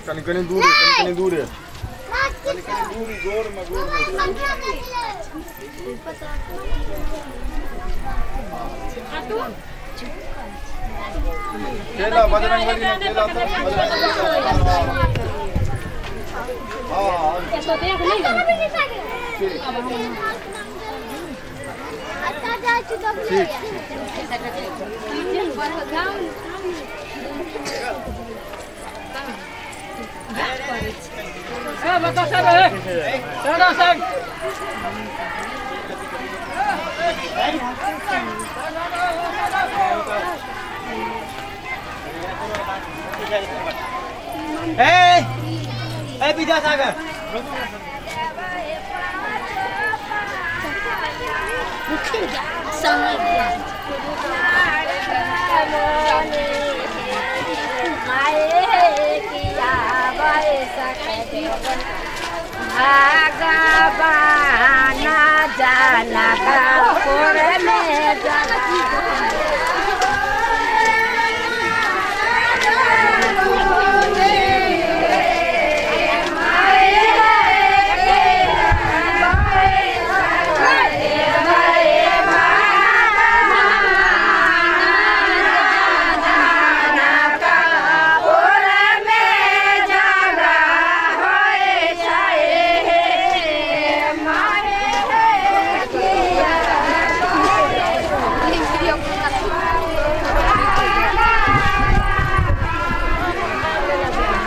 कनी कनी दूर कनी कनी दूर कनी कनी दूर गोर में गोर में। केला बजरंगबली ने केला तो हाँ। ठीक। ए विद्यासागर